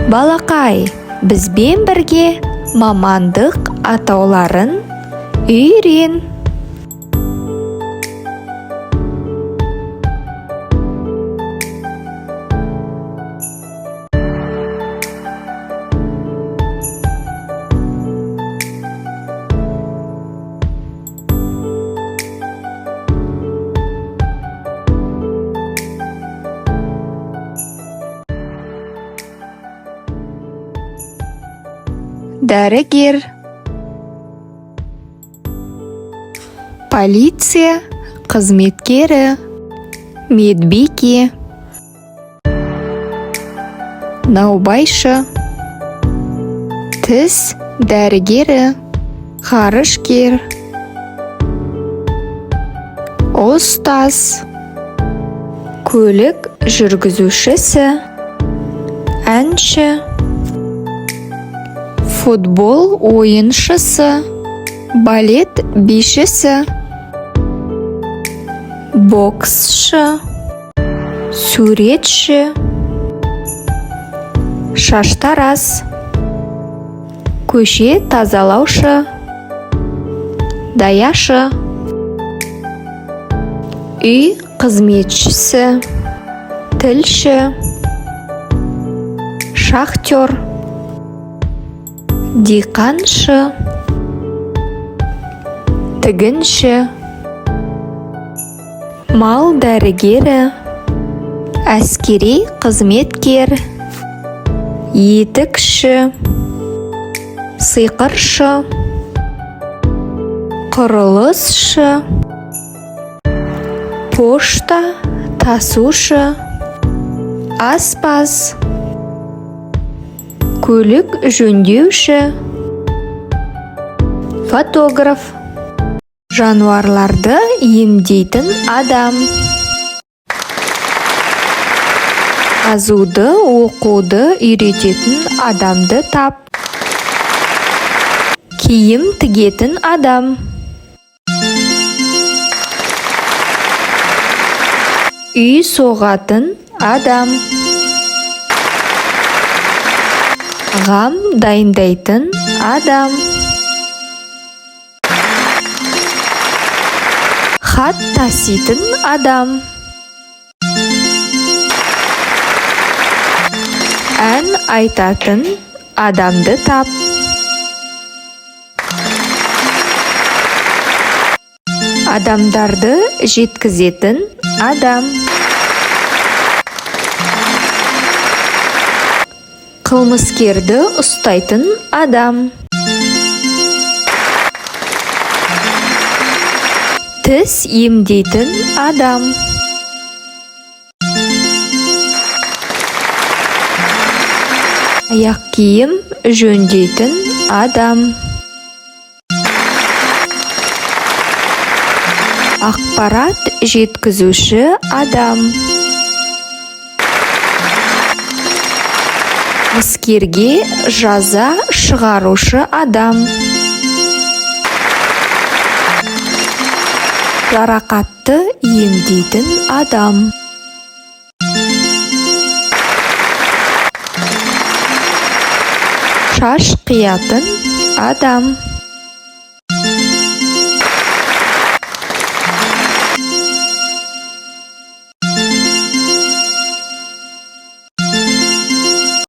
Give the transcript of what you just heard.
Балақай, бізбен бірге мамандық атауларын үйрен. Дәрігер, полиция қызметкері, медбике, наубайшы, тіс дәрігері, ғарышкер, ұстаз, көлік жүргізушісі, әнші, футбол ойыншысы, балет бишісі, боксшы, суретші, шаштараз, көше тазалаушы, даяшы, үй қызметшісі, тілші, шахтер, диқаншы, тігінші, мал дәрігері, әскери қызметкер, етікші, сиқыршы, құрылысшы, пошта тасушы, аспаз, көлік жөндеуші, фотограф, жануарларды емдейтін адам, жазуды, оқуды үйрететін адамды тап, киім тігетін адам, үй соғатын адам, тағам дайындайтын адам, хат таситын адам, ән айтатын адамды тап, адамдарды жеткізетін адам, қылмыскерді ұстайтын адам, тіс емдейтін адам, аяқ киім жөндейтін адам, ақпарат жеткізуші адам, қылмыскерге жаза шығарушы адам, жарақатты емдейтін адам, шаш қиятын адам.